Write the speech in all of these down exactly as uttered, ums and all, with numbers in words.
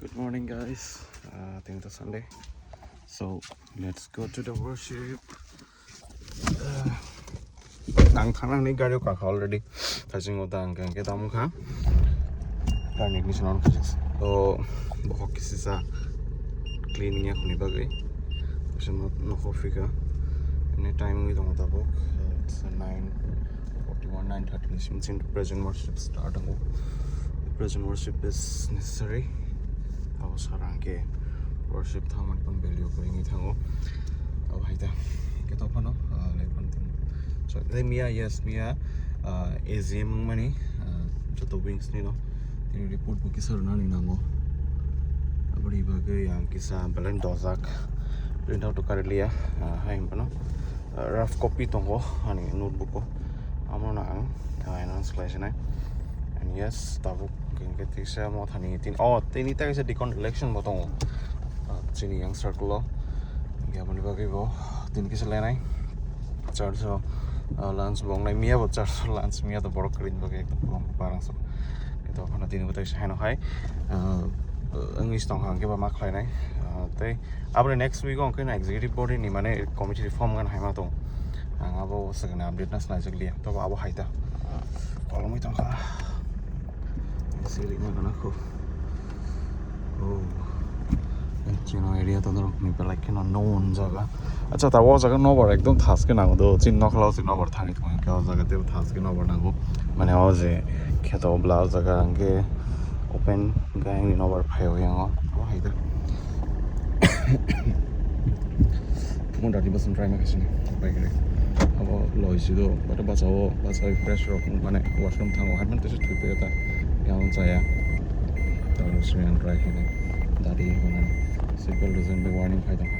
Good morning, guys. Uh, tini to Sunday. So, let's go to the worship. Uh, nang thangna ni gari o kakha already. Thajing o dang gang ke dam kha. Gari ni ignition on kha. So, bohok kisi sa clean ya khuni bagwi. Bisa no, no coffee ka. Ini time wi dong tabok. Uh, it's a nine forty-one, nine thirty ni sim sim present worship start ang. Present worship is necessary. Abo sarang ke worship thangmani pon value kwrwi wngwi thango. Abo hai ta. Ke to phano, uh, le pon tin. So, le miya, yes, miya, uh, A G M wngmani, uh, joto wings ni no. Tini report bo kisa rwnani nango. Aboni bagwi ang kisa belai dojak. Print out to karliya, uh, hai hwnphano, uh, rough copy tongo ani notebook o. Amo no ang, uh, announce khlai sinai. And yes, tabuk hwnkhe tisa mothani tin, oh, tini ta kisa deacon election bo tongo. Uh, chini yang circle o. Hwnkhe aboni bagwi bo tin kisa lenai. Church o, uh, lunch bo wngnai, miya bo church o lunch, miya to borok kwrwini bagwi ekdom kwbangma barang sok. Khe to phano tini bo tai sai no hai, uh, wngwi se tongkha, hwnkhe ba ma khlainai. Uh, tei aboni next week o hwnkhe no executive body ni mane committee reform gan hai ma tong. Ang abo swkangni update no swnaijak liya, tobo abo hai ta. Kolomwi tongkha. Siri na gana kho. Oh. Chino area to norok ni belai kheno known jaga. Acha, ta o jaga nobar ekdom thas khe nango do. Chin nokla o chin nobar thangwi tongkha. O jaga tebo thas khe nobar nango. Mane o je kheto bla o jaga hwnkhe open gang ni nobar phai o yango. O hai da. Phone dati bwswng try ma khaisini, bai khe. Abo loi si do, bata bachao, bachao fresh rok, mane washroom thango, hai mani teisa thwi phaio ta, yang chaya. Tamo simi ang try khaini, dati hwnani. Simple reason bai warning phai tong.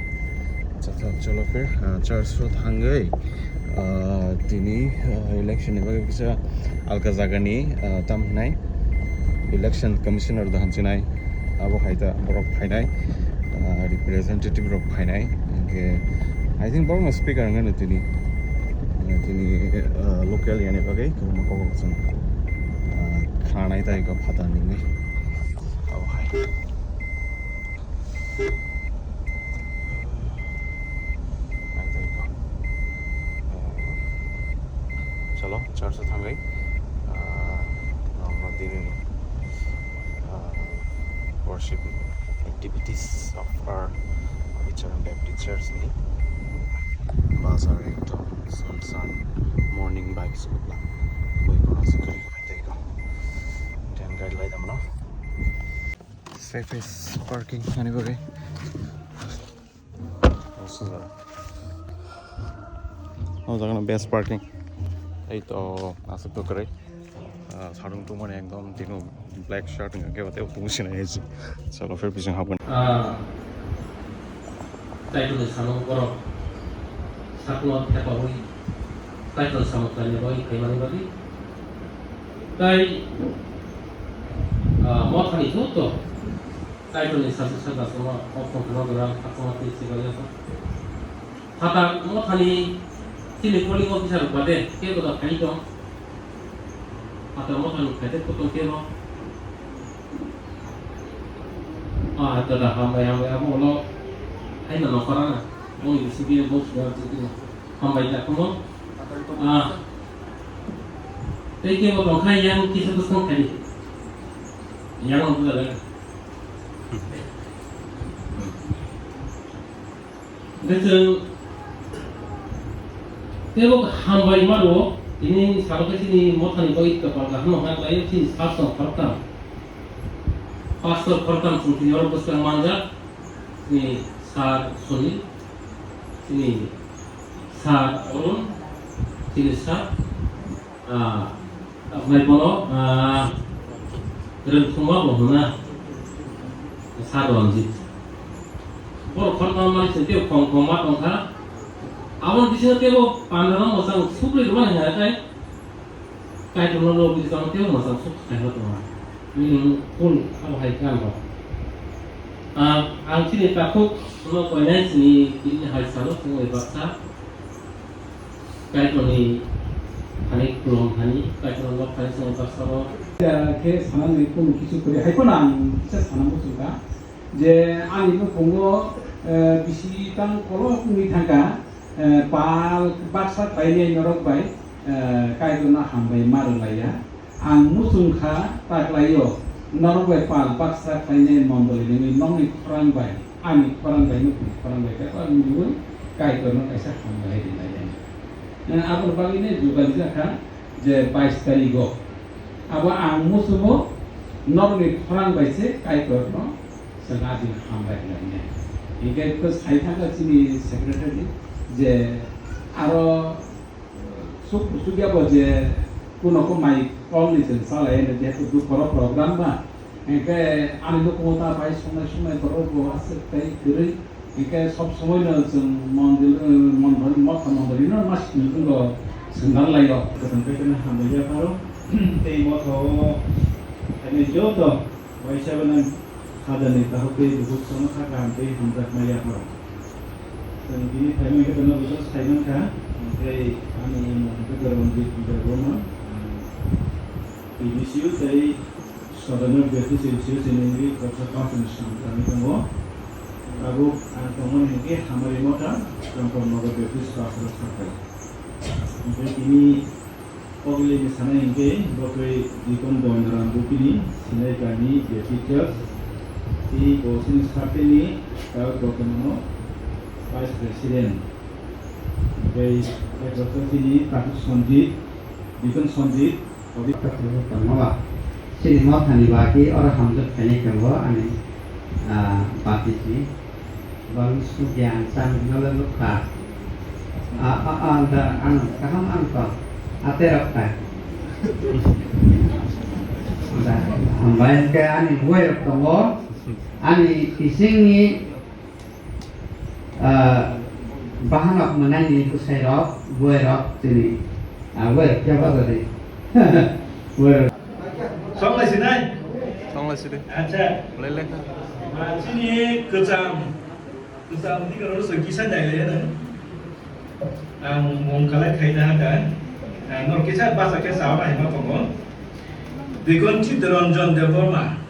Acha, acha, cholo phir, ah, church o thangwi, ah, tini, ah, election ni bagwi kisa alka jagani, ah, tam hwnai election commissioner da hamchinai. Abo hai ta borok phainai, ah, representative rok phainai, hwnkhe I think borokno speaker wngmano tini, tini, ah, local yani bagwi kwbangma kok rok chwng, ah, khanai tai kok phatar nini abo hai. Chalo, church o thangwi, ah, norokno tini, ah, worship activities of our Bicharan Baptist Church ni bazar ekdom sunsan morning bike sukla boi kono se kari kari tei ko ten guide lai damno. Safest parking ani bagwi. O jaga no best parking. Ei to aswk to kwrwi. Ah, sarung tongmani ekdom tino black shirt wngkha khe tei tong sinai hai se. Chalo phir bising habgani. Ah, title ni samung borok sakno thepawi title samung kainwi bai khaimani bagwi. Tai, ah, mothani joto Kaitorni sajwk sajla songma kok songkha no jora sakma twi swbaiyakha. Phatar mothani chini polling officer rok baade kebo da phai tong. Phatar mothani khaite kotong kebo. Ah, dada hambai hambai abo ulo haino nokora na. Boni bisingo bo sida twi twi. Hambai da kono. Ah. Tei kebo tongkha yang kisa bwskang khaidi. Yang ang buja lai. Hwnkhe chwng teibo hambai mano, tini salo khe chini mothani bagwi kwpal kaham no hwnna khlai chini pastor khoroktham. Pastor khoroktham chwng tini oro bwskang manjak, chini sir Sunil, chini sir Arun, chini sir, ah, Tabuknai bono, ah, rwngthoma bo hwnna sa Ranjit. Borok khorokma manwi chwng teibo khong khong ma tongkha. Aboni bisingo teibo pandano mwchang sukrwi rwmani hwnka khe Kaitorno logi jang teibo mwchang suk khaima tongo. Meaningful abo hai khe ang rok. Ah, ang chini takhuk no koinai chini tini hai salo chwng bai baksa. Kaitorni thani khulum thani, Kaitorno nok thani chwng baksa rok. Khe sanani kunu kisu kwrwi hai phano ang kisa sana muchungkha je ani nukhungo, eh, bisi tang kolok wngwi thangkha, eh, pal baksa khlainai norok bai, eh, Kaitorno hambai ma rwlaiya. Ang muchungkha taklaio norok bai pal baksa khlainai mondoli nungwi nokni khorang bai, ani khorang bai, nukhungni khorang bai bebak nungwi Kaitorno kaisa hambai rwlaiya. Eh, aboni bagwino jugal jakha je bais tarigo. Abo ang muchungo norokni khorang bai se Kaitorno chwng ajini hambai lainai. Hinkhe khe sai thangkha chini secretary je aro suk suk ya bo je kuno ko mai call ni chwng salai ne jehetu duphoro program ba. Hinkhe ani nukhungo ta bai songnai songnai borok bo aswk tei kwrwi. Hinkhe sob somoi no chwng mondol, eh, mondol, motha mondoli no ma simi wngkha swngdar lai o. Kwthang khe khe hambai ya pharo. Tei motha o khainai joto waisa bana khajani tahuk tei bukhuk sono kha kaham tei hamjak ma ya pharo. Chwng tini phaimani khe tono bujo sai mankha. Tei ani mung khe Ronjit Debbarma. Tini siu tei Sodanor Baptist Association ni wngwi kwrwngsa council ni samung tangwi tongo. Tabuk ang tongmani hinkhe Hamari Motha, Chongkor Nogo Baptist Pastor Circle. Hinkhe tini kok lini sanai hinkhe bo khe Deacon Boinaram Bupini, Sinai Kani Baptist Church, tei bo chini circle ni tabuk bortomano Vice President. Hinkhe tei bo chini Takhuk Sanjit, Deacon Sanjit, Tongma ba, chini mothani bagwi oro hamjak khainai tongo ani, ah, bati si. Bang sugya ang chang nole nukha. Ah, ah, ah, da, ang kaham ang tong. Ate rok kai. Da, hambai ke ani buai rok tongo. Ani bisingni Ah, bahanok mwnai ni bwsai rok, buai rok chini, ah, buai rok kya bajadi? Buai rok. Song lai sinai? Song lai sidi. Acha. Lai lai. Ah, chini kwcham, kwcham ni karo so kisa dai le na. Ang mong kalai khai da ha da. Ah, nor kisa basa kisa ora hai ma tongo. Deacon Chittaranjan Debbarma.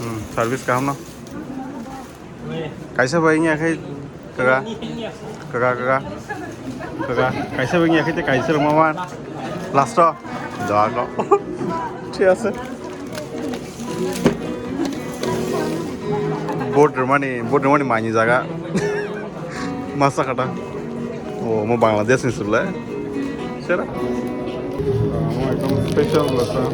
Hmm, service kaham no. Kaisa bai wngya khe kwga, kwga, kwga, kwga. Kaisa bai wngya khe tei kaisa rwma man. Last o. Doa ko. Thik ase. Boat rwmani, boat rwmani mani jaga. Masa kata. Oh, mo Bangladesh ni sule. Sera. Mo ekdom special lasa.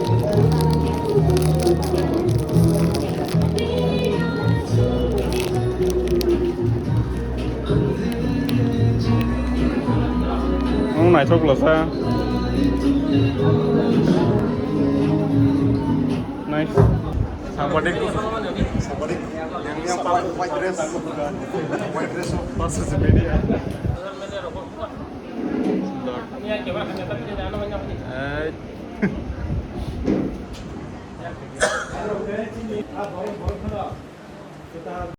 Mo naithok lasa. Nice. Sangbadik. Sangbadik. Yang, yang pakai white dress. White dress. Pas si media. Eh.